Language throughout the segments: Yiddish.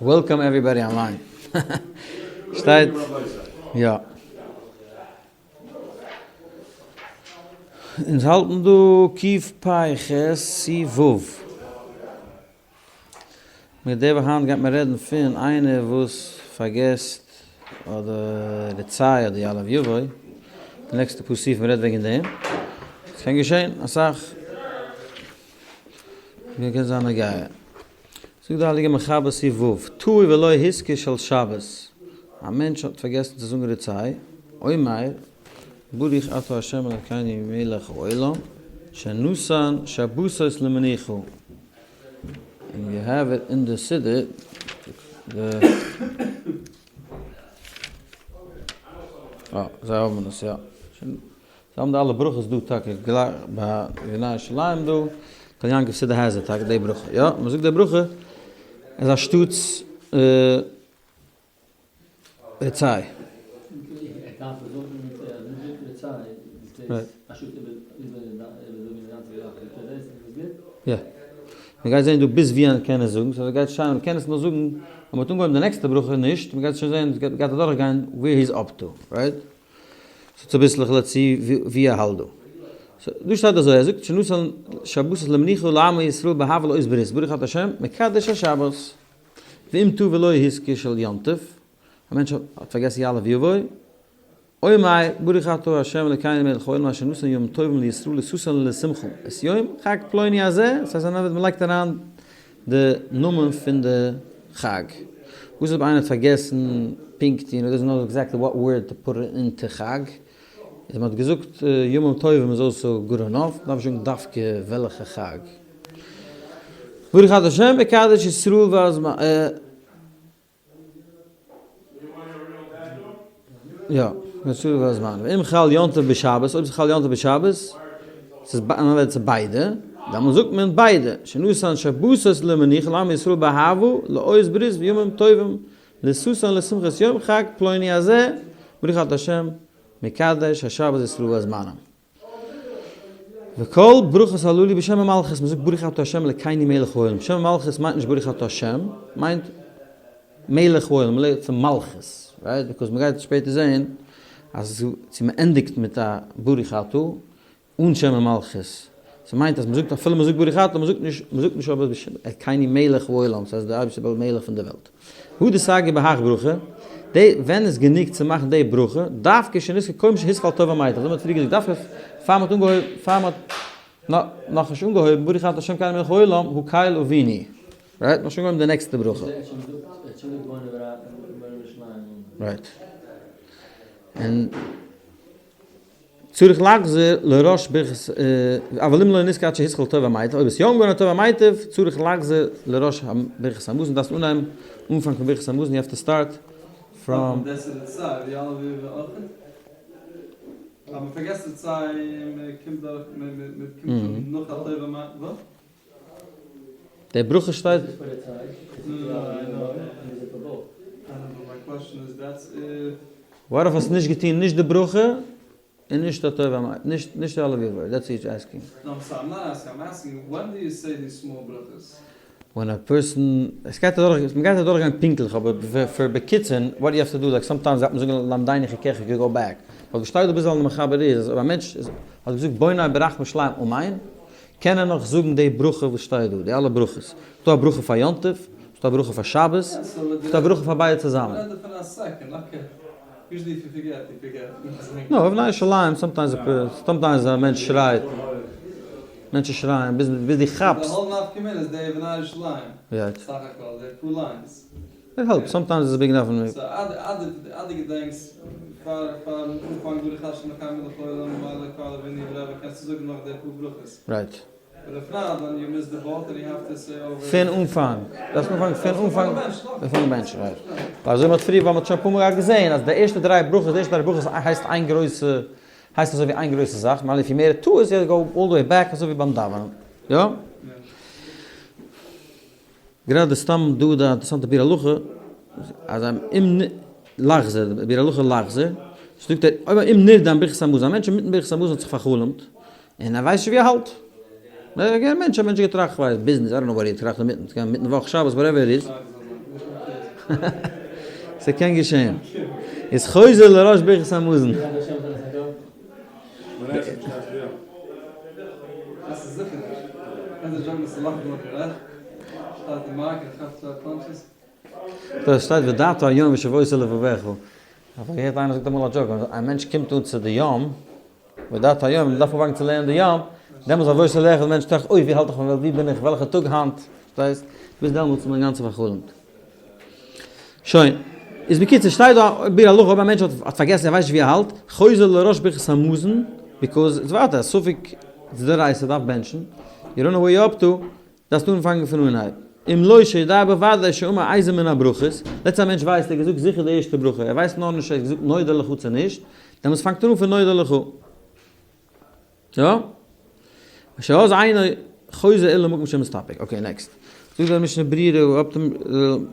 Welcome everybody online. שטייט יא. אונז האלטן דא קפ"ח סי' ו'. מיט די וואך היינט גייט מען רעדן פון איינער וואס פארגעסט אדער רצה אדער יעלה ויבוא. די נעקסטע פאר סעיפים רעדט וועגן דעם. ס'קען געשען אסאך. קען זיין נוגע. זאגט די הייליגע מחבר סי' ו', טעה ולא הזכיר של שבת, א מענטש האט פארגעסן צו זאגן רצה, אומר, ברוך אתה ה' אלקינו מלך העולם, שנתן שבתות למנוחה, און you have it אין די סידור, די, אה, זיי האבן עס יא. זיי האבן די אלע ברכות דא טאקע גלייך ביי בני ירושלים דא, קול יעקב סידור הייזער טאקע די ברכה, יא, מען זאגט די ברכה איז אנשטאטס רצי. יא, מען גייט זען דא ביז ווי מען קען עס זאגן, סאו עס גייט שיין, מען קען עס נאר זאגן ווען מען האט אנגעהויבן די נעקסטע ברכה נישט, מען גייט שוין זען, גייט אדורך גיין where he is up to, right? סאו צוביסלעך let's see ווי ער האלט דא. סאו דא שטייט אזוי, ער זאגט שנתן שבתות למנוחה לעמו ישראל באהבה לאות ברית ברוך אתה ה' מקדש השבת ואם טעה ולא הזכיר של יום טוב, א מענטש האט פארגעסן יעלה ויבוא, אומר ברוך אתה ה' אלקינו מלך העולם אשר נתן ימים טובים לישראל לששון ולשמחה את יום חג פלוני הזה, ס'הייסט אז מ'לייגט אריין די נאמען פון די חג. וואס אויב איינער האט פארגעסן פונקט, you know, doesn't know exactly what word to put into חג, איז מען האט געזאגט ימים טובים איז also good enough, מ'דארף נישט זאגן דווקא וועלכע חג. ברוך אתה השם מקדש ישראל והזמן. יא, מצוה והזמן. ואם חל יום טוב בשבת, אויב ס'חל יום טוב בשבת, ס'איז אנווענדט צו ביידע, דאמאלס זאגט מען ביידע, שנתן שבתות למנוחה לעמו ישראל באהבה, לאות ברית וימים טובים לששון לשמחת יום חג פלוני הזה, ברוך אתה השם מקדש השבת ישראל והזמנים. וכל ברכות הללו בשם המלכות, מען זאגט ברוך אתה ה' אלקינו מלך העולם, שם המלכות מיינט נישט ברוך אתה ה', מיינט מלך העולם, מען לערנט פון מלכות, right? Because מען גייט שפעטער זעהן אז צו מען ענדיגט מיט א ברוך אתה אן שם המלכות, ס'מיינט אז מען זאגט אפילו מען זאגט ברוך אתה, מען זאגט נישט, מען זאגט נישט אבער בשם אלקינו מלך העולם, ס'הייסט דער אייבערשטער איז מלך פון דער וועלט. הא דסגי בהך ברכה, די ווען איז גענוג צו מאכן די ברכה, דווקא שנזכר קודם שהתחיל הטוב והמיטיב, אזוי מ'האט פריער געזאגט, דווקא פאר מ'האט אנגעהויבן, פאר מ'האט נאכנישט אנגעהויבן, ברוך אתה ה' אלקינו מלך העולם, הקל אבינו, right? מ'האט שוין אנגעהויבן די נעקסטע ברכה. Right. און. צריך לחזור לראש ברכת, אבל אם לא נזכר עד שהתחיל הטוב והמיטיב, אויב איז יא אנגעהויבן הטוב והמיטיב, צריך לחזור לראש ברכת המזון, דארפסט אנהייבן אנפאנג פון ברכת המזון, you have to start from. דאס איז די צייט ווי אלע ווי ווי אויך אז מען פארגעסט די צייט מען קומט דורך מען קומט שוין נאך הטוב והמיטיב וואס? די ברכה שטייט. What if האסט נישט געטון נישט די ברכה און נישט הטוב והמיטיב, נישט נישט אלע ווי וואר, that's what asking. When a person, עס גייט אדורך, מען גייט אדורך גיין פונקטליך אבער פאר בקיצור, what you have to do, like sometimes דארף מען זאגן למדני חקיך you go back, but וואס שטייט דא ביז ווייל די מחבר איז אז אויב א מענטש האט געזאגט בונה ברחמי שלם אמן, קען ער נאך זאגן די ברכה וואס שטייט דא, די אלע ברכות? ס'דא א ברכה פאר יום טוב, ס'דא א ברכה פאר שבת, ס'דא א ברכה פאר ביידע צוזאמען. No, אויף נייע ירושלים, sometimes sometimes א מענטש שרייט, מענטשן שרייען ביז ביז דו כאפסט. It helps, sometimes איז עס big enough. So אדער געדענקסט פאר פארן אנפאנג ברוך השם אלקינו מלך העולם ממלא כל אבינו ורבי קענסטו זאגן נאך די פאר ברכות. Right. פון אנפאנג, דארפסט אנפאנגען פון אנפאנג, פון בענטשן, right. ווייל אזוי מ'האט פריער, ווייל מ'האט שוין אפאר מאל געהאט געזעהן אז די ערשטע דריי ברכות, די ערשטע דריי ברכות הייסט איין גרויסע, הייסט אזוי ווי איין גרויסע זאך, ממילא if you made a טעות you go all the way back אזוי ווי ביים דאווענען. יא? גראדע סתם דא די אינטערעסאנטע ביאור הלכה אז אם לחזור, ביאור הלכה לחזור, זאגט ער אויב אם נרדם ברכת המזון, א מענטש אינמיטן ברכת המזון האט זיך פאר'חלומ'ט, און ער ווייסט נישט ווי ער האלט. א מענטש, א מענטש געטראכט, כ'ווייס, ביזנעס, I don't know what ער טראכט אינמיטן, ס'קען אינמיטן וואך, שבת, whatever it is. ס'קען געשען. איז חוזר לראש ברכת המזון. דארט שטייט והודעת היום והשבות אל לבבך. האב איך געהערט איינער זאגט אמאל א joke, אז א מענטש קומט אן צו די ים, והודעת היום, מען דארף אנפאנגען צו לערנען די ים, דעמאלטס והשבות אל לבבך, די מענטש טראכט, אוי ווי האלט איך אויפן וועלט, ווי בין איך, וועלכע טאג היינט, פארשטייסט? ביז דעמאלטס איז מען אינגאנצן פאר'חלומ'ט. שוין. איז בקיצור, שטייט דא ביאור הלכה אויב א מענטש האט פארגעסן ער ווייסט נישט ווי ער האלט, חוזר לראש ברכת המזון, because איז ווייטער א ספק דאורייתא דארף בענטשן, you don't know where you up to, דארפסט אנפאנגען פון אנהייב. אם לא שיודע בוודאי שאמר איזה מן הברכות, let's א מענטש ווייסט ער האט געזאגט זיכער די ערשטע ברכה, ער ווייסט נאר נישט ער האט געזאגט נודה לך צו נישט, דעמאלטס פאנגט ער אן פון נודה לך. יא? שאז אינו חוזר אלא למקום שמסתפק. okay, next. זאגט דער משנה ברורה, אפ דעם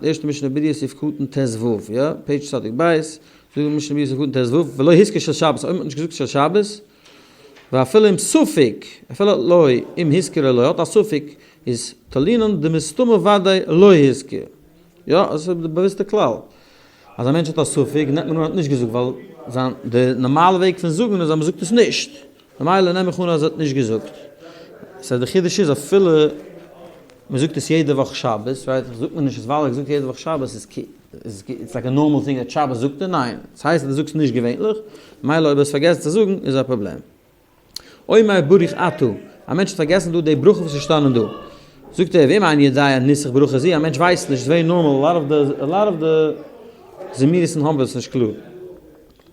ערשטע משנה ברורה סעיף קטן ט ו, יא? page צדיק בית, זאגט דער משנה ברורה סעיף קטן ט ו, ולא הזכיר של שבת, אויב מ'האט נישט געזאגט של שבת, ואפילו אם ספק, אפילו לא אם הזכיר או לא, האט א ספק, איז תלינן דמסתמא ודאי לא הזכיר. יא, דאס איז די באוויסטע כלל. אז א מענטש האט א ספק, נעמט מען אן ער האט נישט געזאגט, ווייל זיין, די נארמאלע וועג פון זאגן איז אז מ'זאגט עס נישט. ממילא נעם איך אן אז ער האט נישט געזאגט. סא די חידוש איז אפילו מ'זאגט עס יעדע וואך שבת, right? זאגט מען נישט אז ווייל ער האט געזאגט יעדע וואך שבת איז איז it's like a normal thing that שבת זאגט ער, ניין, ס'הייסט אז דו זאגסט נישט געווענליך, ממילא אויב האסט פארגעסן צו זאגן איז א פראבלעם. אומר ברוך אתה, א מענטש האט פארגעסן דא די ברכה וואס איז געשטאנען דא, זאגט ער ואם אינו יודע נוסח ברכה זו, א מענטש ווייסט נישט, it's very normal, a lot of די זמירות'ן האבן עס נישט קלאר.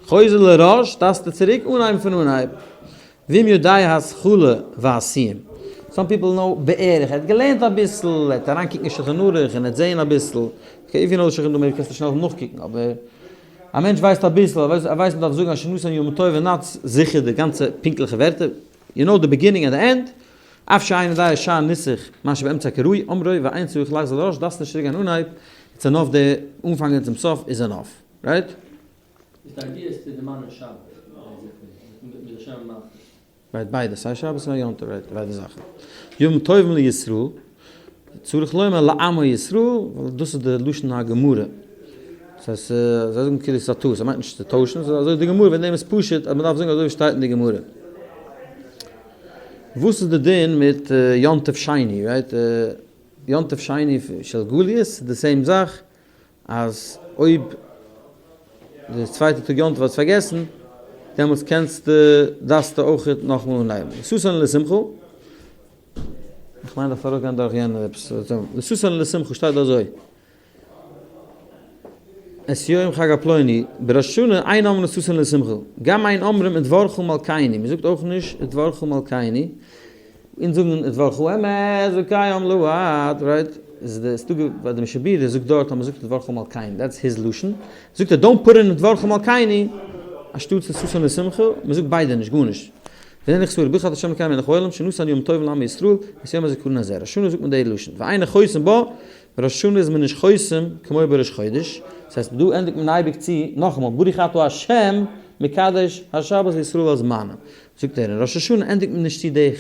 חוזר לראש, דארפסטו צוריק אנהייבן פון אנהייב. ואם יודע התחלה והסיום. some people know בערך, ער האט געלערנט אביסל, ער האט אריינקוקן אין שולחן ערוך און ער האט זעהן אביסל, okay if you know שולחן ערוך קענסטו שנעל נאכקוקן, אבער א מענטש ווייסט אביסל, ער ווייסט מען דארף זאגן אשר נתן ימים טובים און not זיכער די גאנצע פונקטליכע ווערטער, you know די beginning and די end, אף שאינו יודע שאר נוסח מה שבאמצע כראוי אמרו ואין צריך לחזור לראש, דארפסט נישט צוריק גיין אנהייב, it's enough די אנפאנגען צום סוף איז enough, right? איז די idea איז צו דערמאנען שבת מיט די שם ומלכות. right ביידע סיי שבת סיי יום טוב right ביידע זאכן. ימים טובים לישראל, צריך לומר לעמו ישראל, ווייל דאס איז די לשון הגמרא. דאס הייסט זיי זאגן כאילו ס'איז א טעות, ס'מיינט נישט צו טוישן, ס'איז אזוי די גמרא, וועגן דעם איז פשוט אז מ'דארף זאגן אזוי ווי שטייט אין די גמרא. וואס איז די דין מיט יום טוב שני, right? יום טוב שני של גליות, די same זאך, אז אויב די צווייטע טאג יום טוב האסט פארגעסן, דעמאלטס קענסטו, דארפסטו אויכעט נאכאמאל אנהייבן. לששון ולשמחה, איך מיין דארף ארויסגיין דורך יענע עפעס, לששון ולשמחה שטייט דא אזוי, את יום חג הפלוני, בראש השנה אין אומרים לששון ולשמחה, גם אין אומרים ותברכו מלכינו, מען זאגט אויך נישט ותברכו מלכינו, אונז זאגן ותברכו אמת וקיים לעד, right? איז די ס'דא ביי די משנה ברורה זאגט דארט אז מ'זאגט ותברכו מלכינו, that's his לשון, זאגט ער don't put in ותברכו מלכינו אנשטאטס לששון ולשמחה, מ'זאגט ביידע נישט גארנישט. והנה חסורי ברכת השם אלקינו מלך העולם שנתן ימים טובים לעמו ישראל את יום הזיכרון הזה, ראש השנה זאגט מען די לשון, ואינו חותם בה, בראש השנה איז מען נישט חותם כמו בראש חודש, דאס הייסט דא ענדיגט מען אייביג צו נאכאמאל ברוך אתה ה' מקדש השבת לישראל והזמנים, זאגט ער אין ראש השנה ענדיגט מען נישט צו די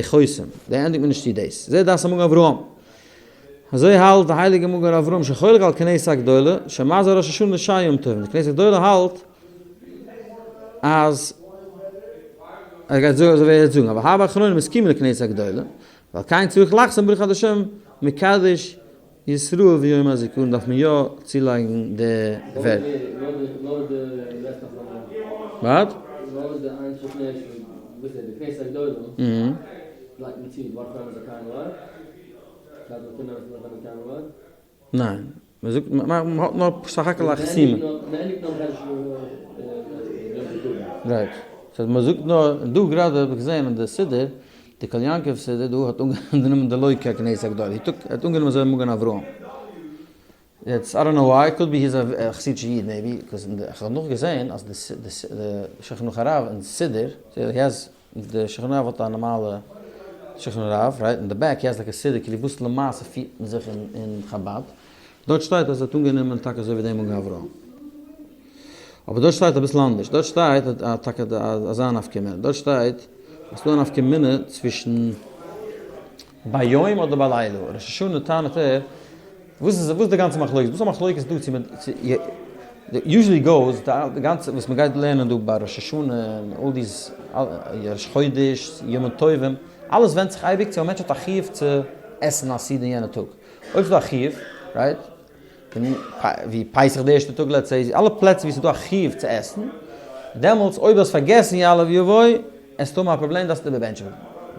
חותם, די ענדיגט מען נישט צו דאס, זה דעת המגן אברהם, אזוי האלט די הייליגע מגן אברהם שחולק על כנסת הגדולה, שמחזיר ראש השנה לשאר ימים טובים, די כנסת הגדולה האלט אז ער גייט זאגן אזוי ווי ער וועט זאגן, אבל הרבה אחרונים מסכימים לכנסת הגדולה, ועל כן צריך לחתום ברוך אתה השם מקדש ישראל ויום הזיכרון דארף מען יא צולייגן די ווערטער. וואט? ניין, מען זאגט מען האט נאר סך הכל א חתימה. right. so מען זאגט נאר, און דא גראדע האב איך געזען אין די סידור, די קול יעקב סידור דא האט אנגענומען די לויקע כנסת הגדולה, he took, ער האט אנגענומען אזוי מגן אברהם. יעצט I don't know why, could be he איז א חסידישע איד maybe, because איך האב נאך געזען אז די שולחן ערוך הרב אין סידור, he has די שולחן הרב האט א נארמאלע שולחן הרב, right? אין די back he has like א סידור כאילו וואס למעשה פירט מען זיך אין חבד, דארט שטייט אז ער האט אנגענומען טאקע אזוי ווי דעם מגן אברהם. אבער דארט שטייט אביסל אנדערש, דארט שטייט טאקע אזא נפקא מינה, דארט שטייט ס'איז דא א נפקא מינה צווישן ביום אדער בלילה, ראש השנה טענה'ט ער, וואס איז וואס איז די גאנצע מחלוקת? וואס איז א מחלוקת דא צו מען usually goes די גאנצע וואס מען גייט לערנען דא ביי ראש השנה און all these ראש חודש ימים טובים אלעס ווענדט זיך אייביג צו א מענטש האט א חיוב צו עסן א סעודה יענע טאג, אויב ס'איז דא א חיוב, right? ווי פסח די ערשטע טאג let's say, אלע פלעצער ווי ס'איז דא א חיוב צו עסן, דעמאלטס אויב דו האסט פארגעסן יעלה ויבוא, עסטו האבן א פראבלעם דארפסטו איבערבענטשן,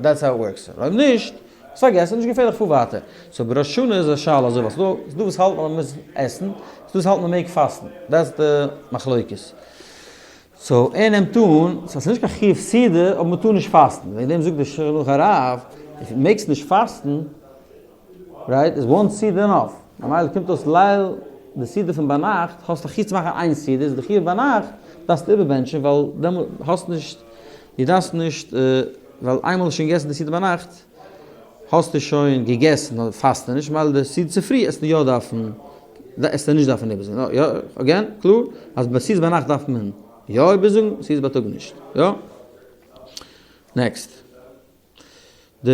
that's how it works, אויב נישט, האסט פארגעסן, נישט געפערליך פאר ווייטער. so בראש השנה איז א שאלה אזוי ווייל ס'איז דא וואס האלטן אז מ'מוז עסן, ס'איז דא וואס האלטן מ'מעג פאסטן, that's די מחלוקת. so ער נעמט אן אז ס'איז נישט קיין חיוב סעודה אבער מ'טאר נישט פאסטן, וועגן דעם זאגט דער שולחן ערוך הרב, דו מעגסט נישט פאסטן, right, איז one סעודה enough, ממילא קומט אויס ליל די סעודה פון ביינאכט האסט א חיוב צו מאכן איין סעודה, איז די חיוב ביינאכט דארפסטו איבערבענטשן ווייל דעמאלט האסט נישט, דו דארפסט נישט, ווייל איינמאל האסט שוין געגעסן די סעודה ביינאכט האסטו שוין געגעסן, פאסטו נישט, ממילא די סעודה צופרי עסטו יא דארפן, עסטו נישט דארפן איבערזאגן, יא, again, קלאר אז ביי סעודה ביינאכט דארף מען יא איבערזאגן, סעודה בייטאג נישט, יא? next. די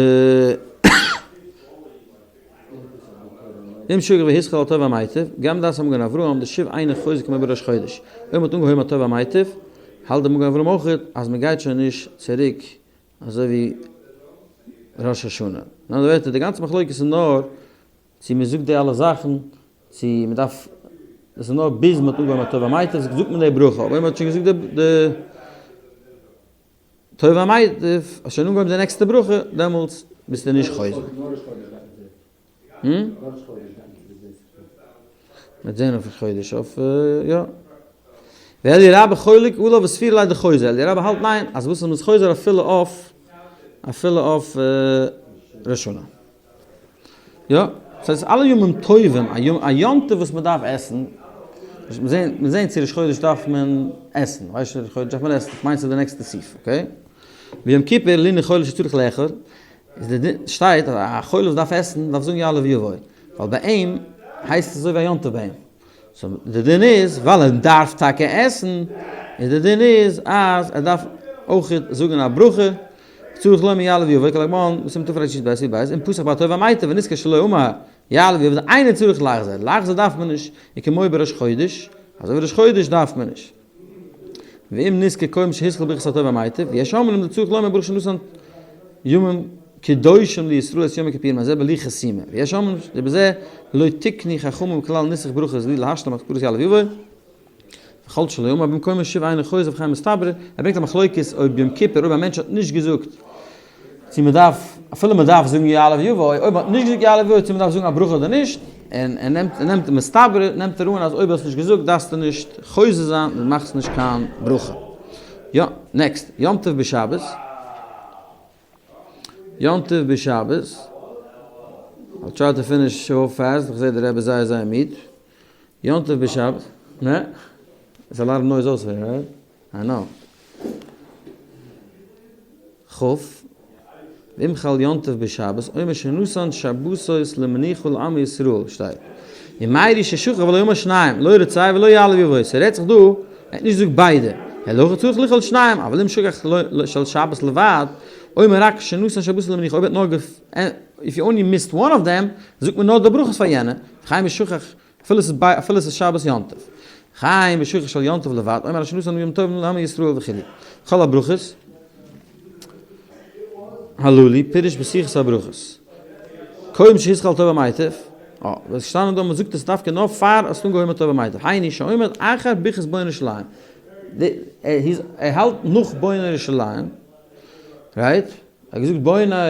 אם שכח והתחיל הטוב והמיטיב, גם דעת המגן אברהם, דשוב אינו חוזר כמו בראש חודש. אויב מ'האט אנגעהויבן הטוב והמיטיב, האלט די מגן אברהם אויך אז מ'גייט שוין נישט צוריק אזוי ווי ראש השנה. אין אנדערע ווערטער, די גאנצע מחלוקת איז נאר צו מ'זאגט די אלע זאכן, צו מ'דארף, דאס איז נאר ביז מ'האט אנגעהויבן הטוב והמיטיב, זאגט מען די ברכה, אבער אויב מ'האט שוין געזאגט די. טוב והמיטיב, האסט שוין אנגעהויבן די נעקסטע ברכה, דעמאלטס ביסטו נישט חוזר. מ'וועט זען אויף ראש חודש אויף יא. ואלי רבה חולק עליו וסבירא ליה דחוזר, אלי רבה האלט ניין אז וואס איז מ'איז חוזר אפילו אויף אפילו אויף ראש השנה. יא, ס'הייסט אלע ימים טובים, א יום טוב וואס מ'דארף עסן, מיר זעהן צו ראש חודש דארף מען עסן, ווייסט ראש חודש דארף מען עסן, כ'מיין ס'איז די נעקסטע סעיף, okay? ויום כיפור לענין חולה שצריך לאכול, איז די דין, שטייט אז א חולה וואס דארף עסן דארף זאגן יעלה ויבוא, ווייל ביי אים הייסט עס אזוי ווי א יום טוב ביי אים. so די דין איז ווייל ער דארף טאקע עסן, איז די דין איז אז ער דארף אויך זאגן א ברכה, צריך לומר יעלה ויבוא כלגמון בסימן תרע"ב סעיף ב', אם פתח בהטוב והמיטיב ונזכר שלא אמר יעלה ויבוא אינו צריך לחזור, לחזור דארף מען נישט, וכמו בראש חודש, אזוי ווי ראש חודש דארף מען נישט. ואם נזכר קודם שהתחיל ברכת הטוב והמיטיב, ויש אומרים דצריך לומר ברוך שנתן ימים קדושים לישראל את יום הכיפורים הזה בלי חתימה, ויש אומרים שבזה לא תקנו חכמים כלל נוסח ברכות לי להשלים אזכרת יעלה ויבוא, וכל שלא אמר במקומו שוב אינו חוזר וכן מסתברא, ער ברענגט א מחלוקת אויב יום כיפור אויב א מענטש האט נישט געזאגט צו מען דארף אפילו מען דארף זאגן יעלה ויבוא, אויב מען האט נישט געזאגט יעלה ויבוא צו מען דארף זאגן א ברכה אדער נישט, און ער נעמט ער נעמט מסתברא נעמט ער אן אז אויב האסט נישט געזאגט דארפסטו נישט חוזר זיין דו מאכסט נישט קיין ברכה. יא, next, יום טוב בשבת. יום טוב בשבת. I'll try to finish so fast, איך זעה די רבי איז זייער זייער מיד. יום טוב בשבת, נע? It's a lot of noise also here, right? I know. כ', ואם חל יום טוב בשבת, אומר שנתן שבתות למנוחה לעמו ישראל, שטייט. ומאי ששכח ולא אמר שניהם, לא רצה ולא יעלה ויבוא, ס'רעדט זיך דא, ער האט נישט געזאגט ביידע, אלא הכא צריך לכלול שניהם, אבל אם שכח של שבת לבד, אומר רק שנתן שבתות למנוחה, אויב ער האט נאר if you only missed one of them, זאגט מען נאר די ברכות פאר יענע, וכן בשכח אפילו ס'איז ביי אפילו ס'איז שבת יום טוב. וכן בשכח של יום טוב לבד, אומר שנתן ימים טובים לעמו ישראל וכו'. כל הברכות הללו פירש בשיחת הברכות. קודם שהתחיל הטוב והמיטיב, אה, וואס איז געשטאנען דא מ'זאגט עס דווקא נאר פאר האסט אנגעהויבן הטוב והמיטיב, היינו שעומד אחר ברכת בונה ירושלים. ער האלט נאך בונה ירושלים, right? ער האט געזאגט בונה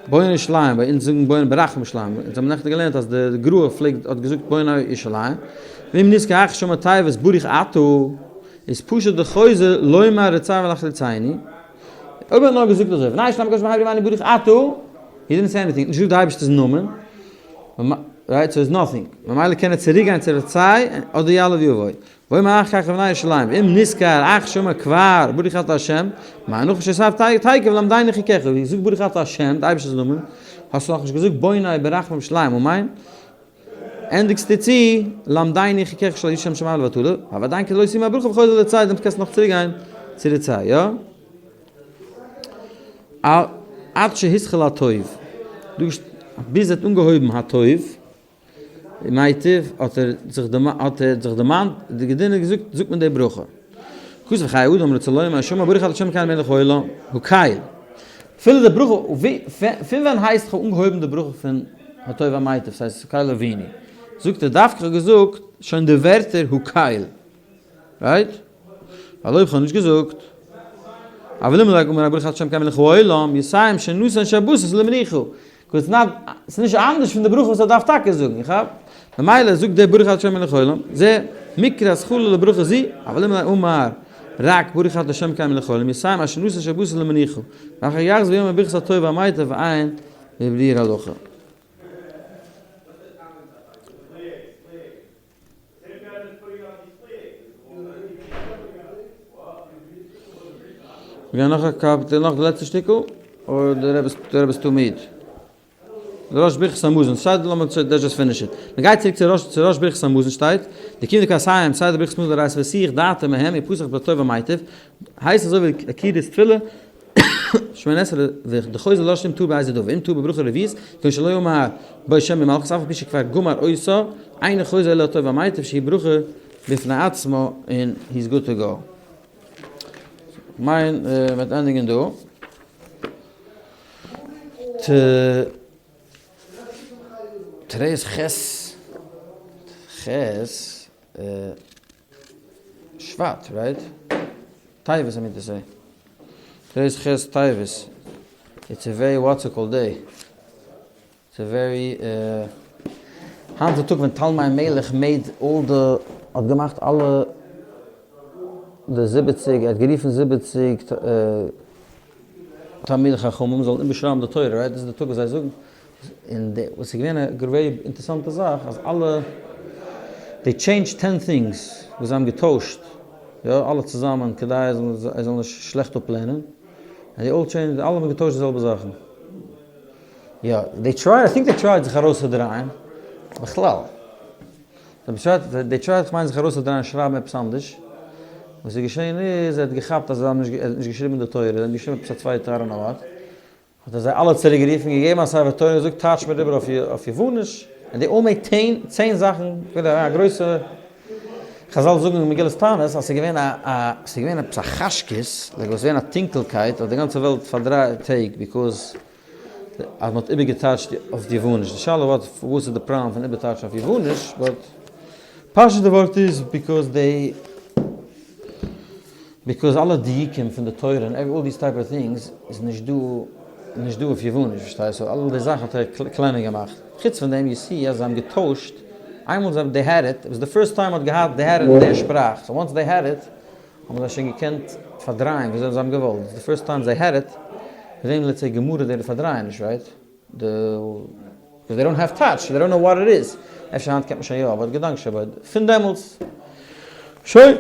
בונה ירושלים, ביי אונז זאגן בונה ברחמים ירושלים, אונז האבן נעכטן געלערנט אז די גר"א פלעגט האט געזאגט בונה ירושלים, ואם נזכר אחר שאמר תיבת ברוך אתה, איז פשוט די חוזר לומר רצה ולהחליצני, אויב ער האט נאר געזאגט אזוי, בונה ירושלים הקדוש ברוך הוא ברוך אתה, he didn't say anything, נישט געזאגט די אייבערשטער'ס נאמען, right, so איז nothing, ממילא קען ער צוריק גיין צו רצה אדער יעלה ויבוא. ואומר אחר כך לבני ירושלים, ואם נזכר אחר שאמר כבר ברוך אתה ה', מה אנכי שסב תיכף למדני חוקיך, ווי געזאגט ברוך אתה ה', די אייבערשטער'ס נאמען, האסטו נאכנישט געזאגט בונה ברחמים ירושלים, אמן, ענדיגסטו צו למדני חוקיך שלא יהא שם שמים לבטלה, אבל עדיין כדלא סיימה הברכה וחוזר לרצה, דעמאלטס קענסטו נאך צוריק גיין. צו רצה, יא? עד שהתחיל הטוב, ביז ער האט אנגעהויבן הטוב, מיטב, האט ער זיך האט ער זיך דערמאנט, די געדינער געזאגט, זאגט מען די ברכה. כתוב חיי אדם רוצה לומר, שאמר ברוך אתה ה' אלקינו מלך העולם, הקל. אפילו די ברכה, פון ווען הייסט כ'האב אנגעהויבן די ברכה פון הטוב והמיטיב, ס'הייסט הקל אבינו. זאגט ער, דווקא כ'האב געזאגט שוין די ווערטער הקל. Right? ווייל אויב כ'האב נישט געזאגט, אבל אם רק אמר ברוך אתה ה' אלקינו מלך העולם, יסיים שנתן שבתות למנוחה. Cause not, ס'איז נישט אנדערש פון די ברכה וואס ער דארף טאקע זאגן, איך האב. ממילא זאגט דער ברוך אתה ה' מלך העולם, זה מקרא התחלה לברכה זו, אבל אם אמר רק ברוך אתה ה' אלקינו מלך העולם, יסיים אשר נתן שבתות למנוחה, ואחר יחזור ויאמר ברכת הטוב והמיטיב ועיין בביאור הלכה. מיר גייען נאך א קאפיטל, נאך די לעצטע שטיקל, אדער דער רבי דער רבי איז too מיד? ראש ברכת המזון, שטייט לאמיר צו just finish it. מען גייט צוריק צו ראש צו ראש ברכת המזון שטייט, די קינדער כסיים סיי די ברכת המזון דאורייתא וסיח דעתו מהם ופתח בטוב ומיטיב, הייסט אזוי ווי עקירת תפילה, שמונה עשרה וחוזר לשון אם טעה באיזה דבר, אם טעה בברכה רביעית, כגון שלא אמר בו שם ומלכות אף על פי שכבר גמר אותה, אינו חוזר אלא לטוב והמיטיב שהיא ברכה בפני עצמה און he's good to go. כ'מיין מ'וועט ענדיגן דא. ט. תרס ח ח שבט, right? טבת I mean to say. תרס ח טבת. It's a very what's it called day. It's a very היינט איז די טאג ווען תלמי המלך made all the האט געמאכט אלע די זיבעציג ער האט גערופן 70 תלמידי חכמים זאלן איבערשרייבן די תורה, right? דאס איז די טאג וואס זיי זאגן, און די וואס איז געווען א very אינטערעסאנטע זאך אז אלע they changed 10 things וואס זיי האבן געטוישט, יא, אלע צוזאמען כדי ער זאל נישט שלעכט אפלערנען, and they all changed, אלע האבן געטוישט די זעלבע זאכן. יא, they tried, I think they tried זיך ארויסצודרייען, בכלל. זיי האבן they tried כ'מיין זיך ארויסצודרייען שרייבן עפעס אנדערש. וואס איז געשען איז, ער האט געכאפט אז זיי האבן נישט, ער האט נישט געשריבן די תורה, זיי האבן געשריבן עפעס א צווייטע I don't know what. האט ער זיי אלע צוריק גערופן, געגעבן א ספר תורה און געזאגט טייטש מיר איבער אויף יווניש, און they all made 10, 10 זאכן, א גרויסע, חזל זאגן אין מגילת תענית אז ס'איז געווען א א ס'איז געווען עפעס א חשכות, like וואס געווען א טונקלקייט אויף די גאנצע וועלט פאר דריי טעג because אז מ'האט איבערגעטייטשט אויף יווניש, די שאלה וואט וואס איז די פראבלעם פון איבערטייטשן אויף יווניש, but פשוט די ווארט איז because they because אלע דיוקים פון די תורה און all these type of things איז נישט דא נישט דא אויף יווניש פארשטייסט so אלע די זאכן האט ער קלענער געמאכט חוץ פון דעם you see אז זיי האבן געטוישט איינמאל זיי האבן they had it, it was the first time מ'האט געהאט they had it אין די שפראך so once they had it האבן זיי שוין געקענט פארדרייען וויאזוי זיי האבן געוואלט it's the first time they had it מיט דעם let's say גמרא די פארדרייען נישט right די because they don't have touch, they don't know what it is. אפשר היינט קען מען שוין יא, אבער געדאנק שוין, but פון דעמאלטס. שוין.